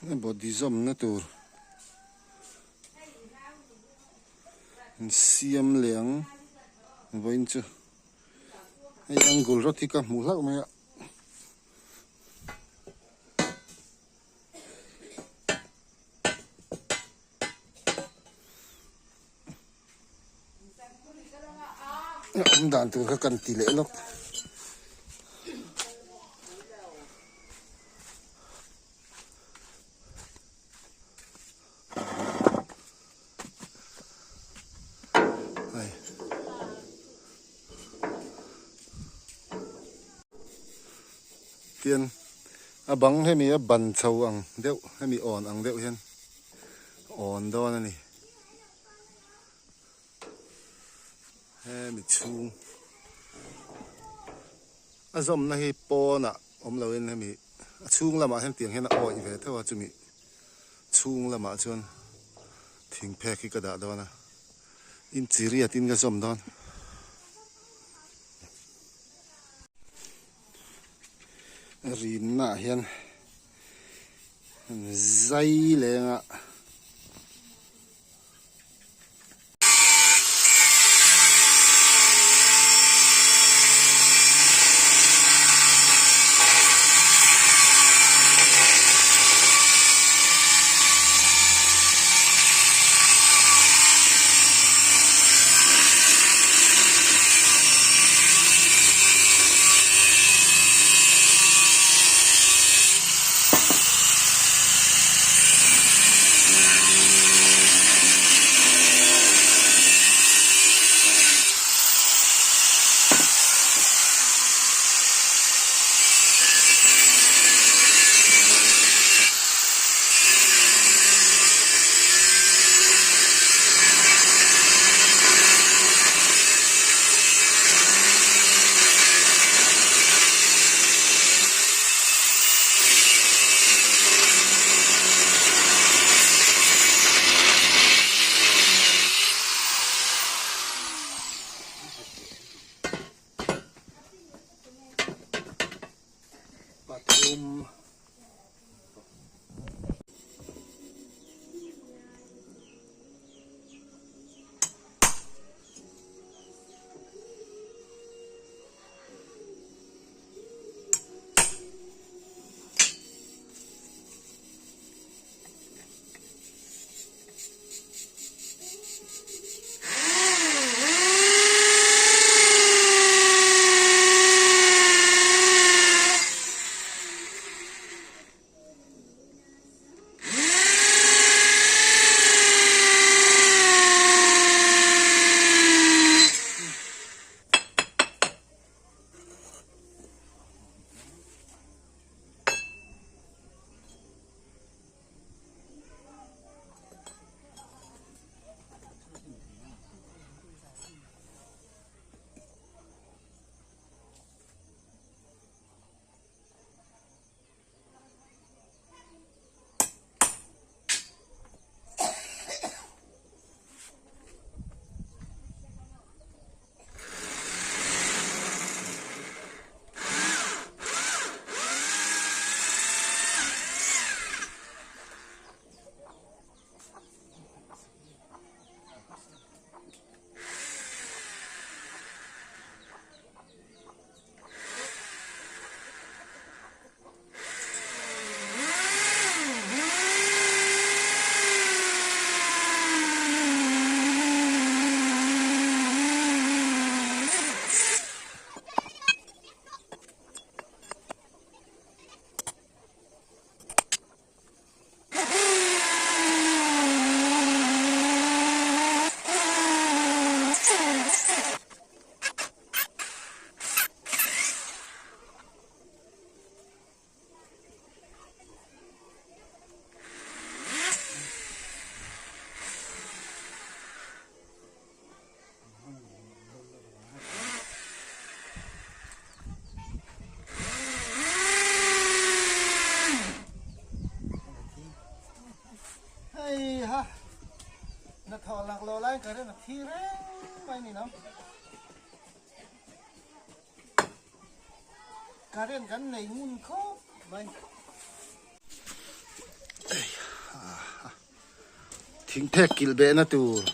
Body zawmna tur an siam leh ang vawiin chu hei angle rod hi ka hmuh hlauh mai a. A awm dan tur kha kan ti leh lawk. Hei. Tian a bang hemi a ban chho ang deuh hemi awn ang deuh hian awn dawn a ni. Hemi chhung a zawmna hi pawnah awm loin hemi a chhung lamah hian tiang hian a awih ve theuh a chumi chhung lamah chuan thing phek hi ka dah dawn a inchi riatin ka zawm dawn. Rinna ah hian zai leng a. Pathum. Hei ha, hnathawh lak lo laiin ka rin a thi reng mai ni lo. Current kan nei ngun khawp mai. Thingphek kilh behna tur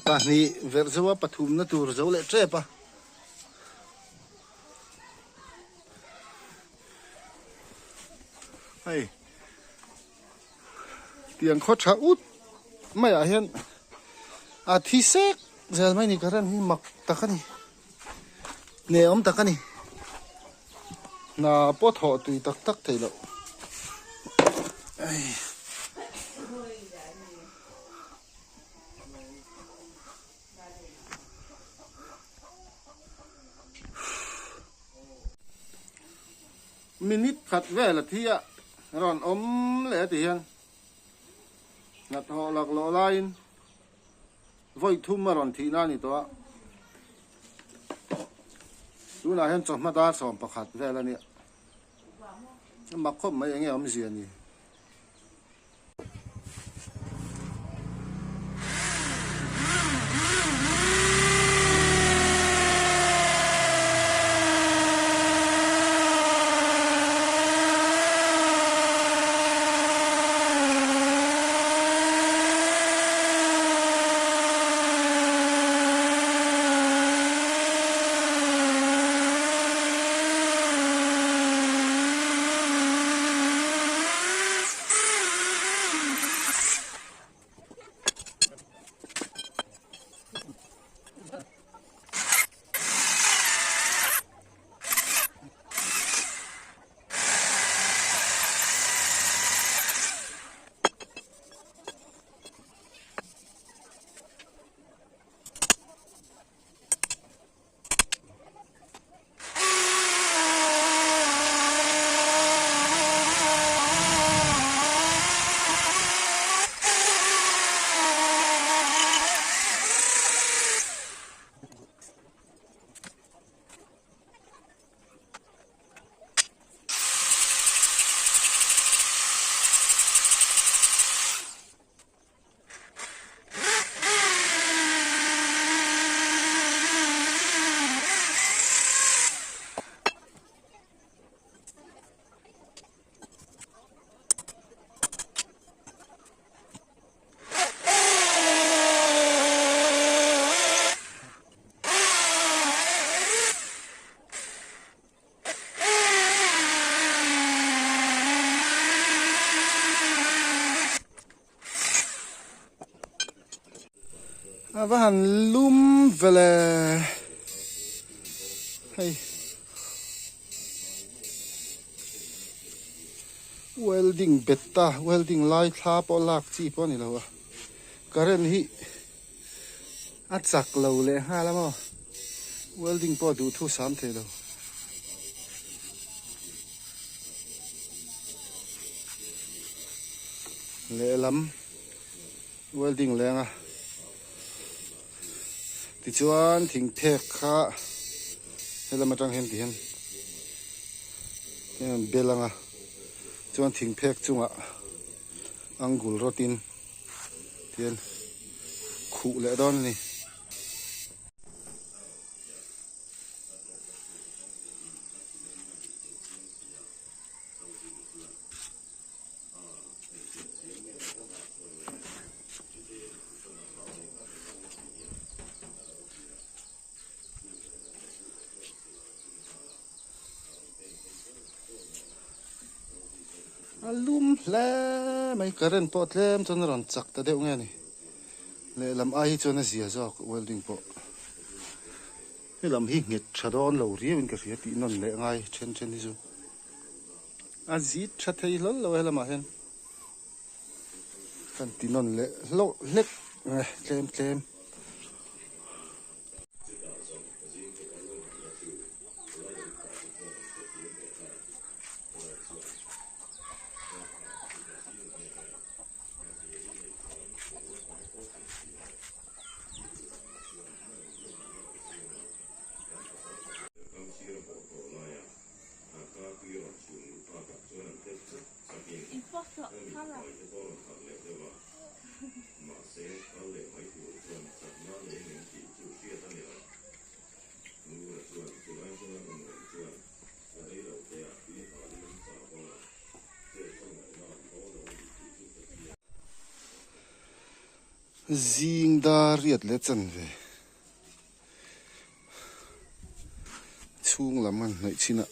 pahnih verh zo a pathumna tur zo leh tep a. Hei tiang khaw tha ut maiah hian a thi sek zel mai ni current hi mak tak a ni hne awm tak a ni hna pawh thawh tui tak tak theih loh hei. Minute khat vel a thi a rawn awm leh a ti hian hnathawh laklawh laiin vawi thum a rawn thihna a ni tawh a, tunah hian chawhma dar 11 vel a nia, a mak khawp mai enge awmzia ni. A va han lum vele hei welding bet ta welding lai thla pawh lak chi pawh a ni lo a current hi a chak lo leh nghal a maw welding pawh duh thu sam thei lo. Lehlam welding leng a tichuan thingphek kha helam atang hian tihian hian bel anga chuan thingphek chungah angul rawtin tihian khuh leh dawn a ni. A lum hle mai current pawh tlem chuan a rawn chak ta deuh nge a ni lehlam ai hi chuan a zia zawk welding pawh helam hi nghet tha dawn lo riau in ka hria tih nawn leh ngai then then hi chu. A zit tha thei hlawl lo a helamah hian kan ti nawn leh hlauh hlek nge tlem tlem. Zing dar riat leh chanve chhung lam han hnawih chhin a.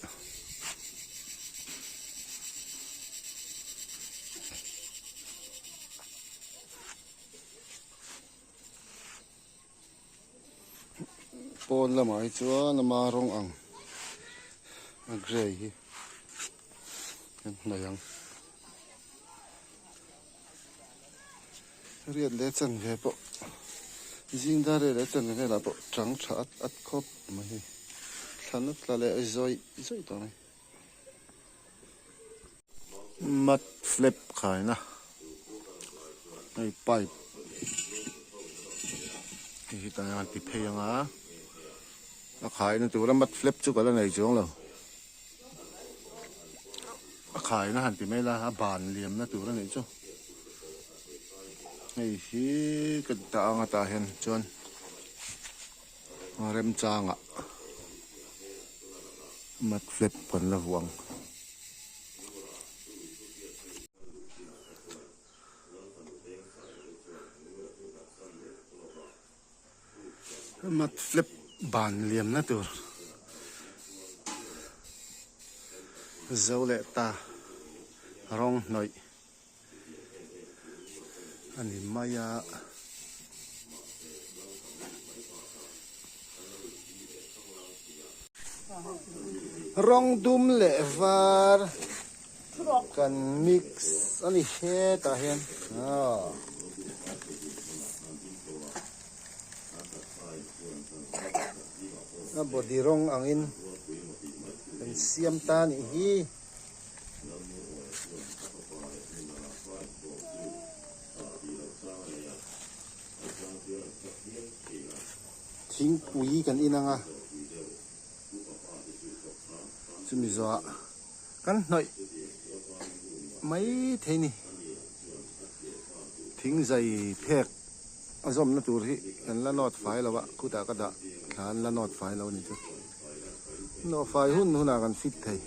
Pawn lamah hi chuan ama rawng ang a grey hi kan hnawih ang. Riat leh chanve pawh zing dar riat leh chanve velah pawh chang tha at at khawp mai hei thlan a tla leh zawih zawih tawh mai. Mat flap khaina hei pipe hei hi tah hian ti phei anga a khaina tura mat flap chu ka la nei chuang lo. A khaina han ti mai la a ban liamna tur a nih chu hei hi ka dah ang atah hian chuan remchangah mat flap kan la vuah ang. Mat flap ban liamna tur zo leh ta rawng hnawih a ni mai a. Rawng dum leh var kan mix a ni hetah hian aw. A body rawng angin kan siam ta a nih hi. Thingpui kan in ang a, chumi zawhah kan hnawih mai thei a ni. Thing zai phek a zawmna tur hi kan la nawt fai lo a, khutah ka dah thla an la nawt fai lo a ni chu. Nawh fai hun hunah kan fit thei.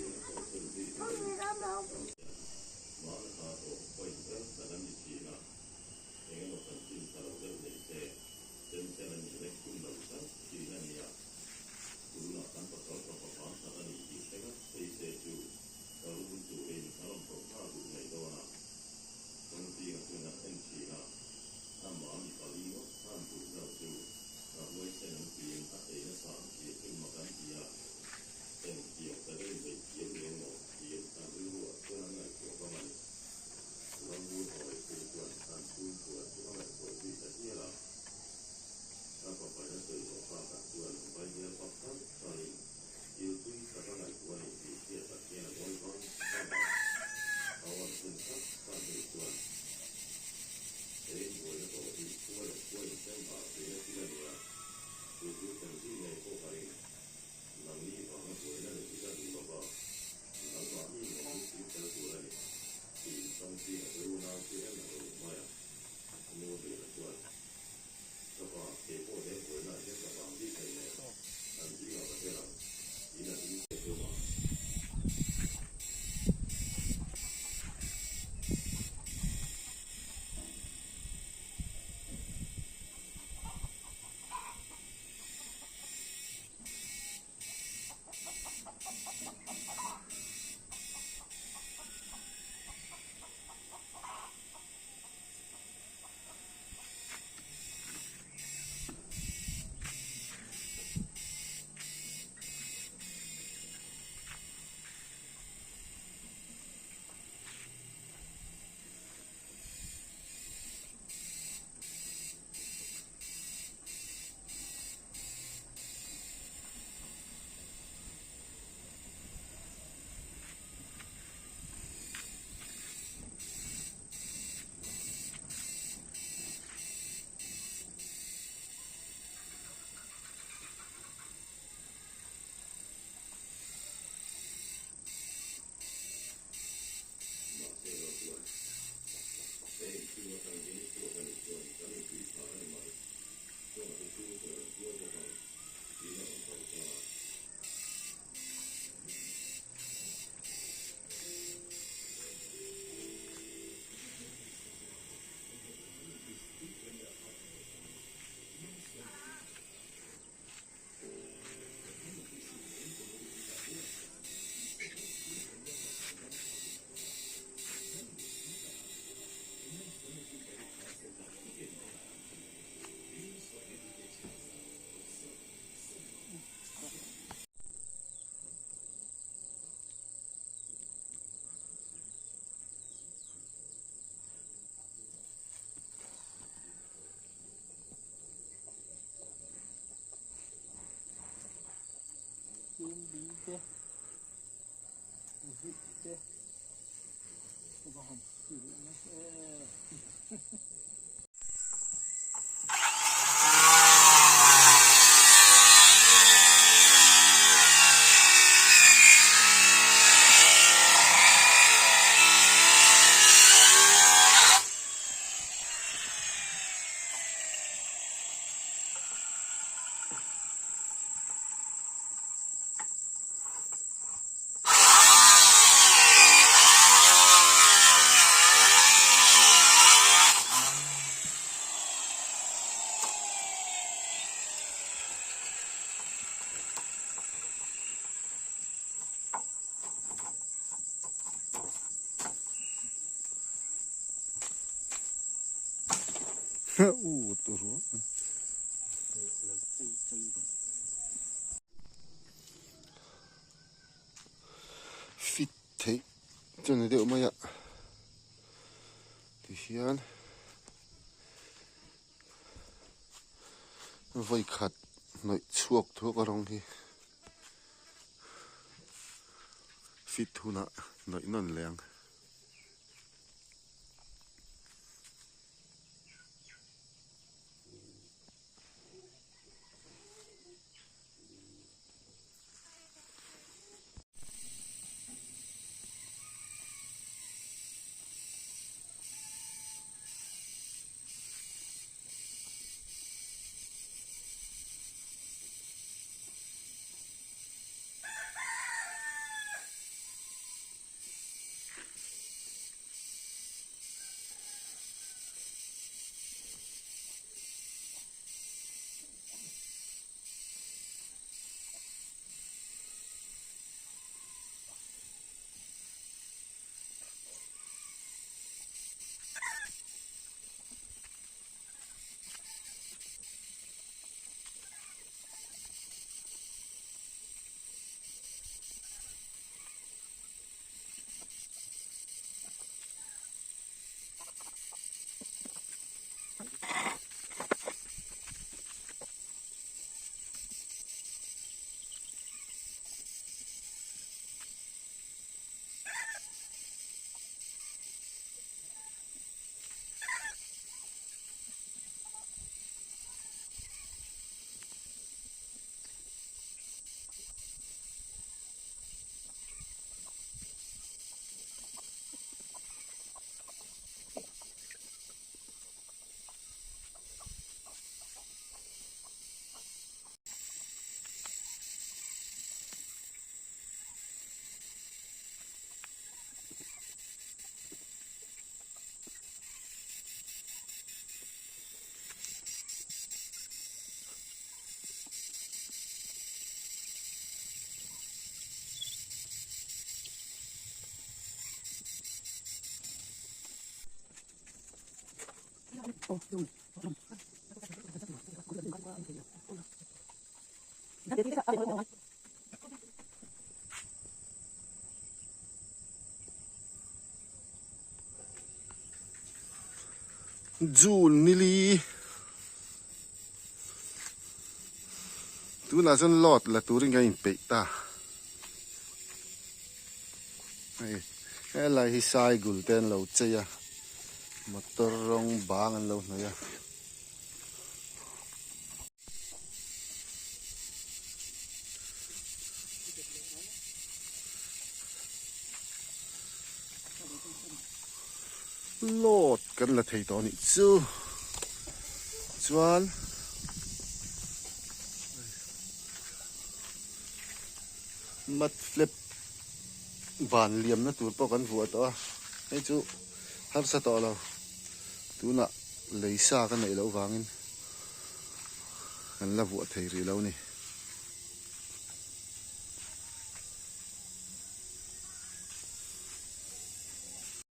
U turu fit theih chu ni deuh mai a tihian vawi khat hnawih chhuak thuak a rawng hi fit hunah hnawih nawn leh ang. June nili tunah chuan load la turin kan inpeih ta hei helai hi saigul te an lo chei a motor rawng bang an lo hnawih a. Load kan la thei tawh a nih chu chuan mat flap van liamna tur pawh kan vuah tawh a hei chu harsa tawh lo tunah lei sa ka neih loh vangin kan la vuah thei rih lo a ni.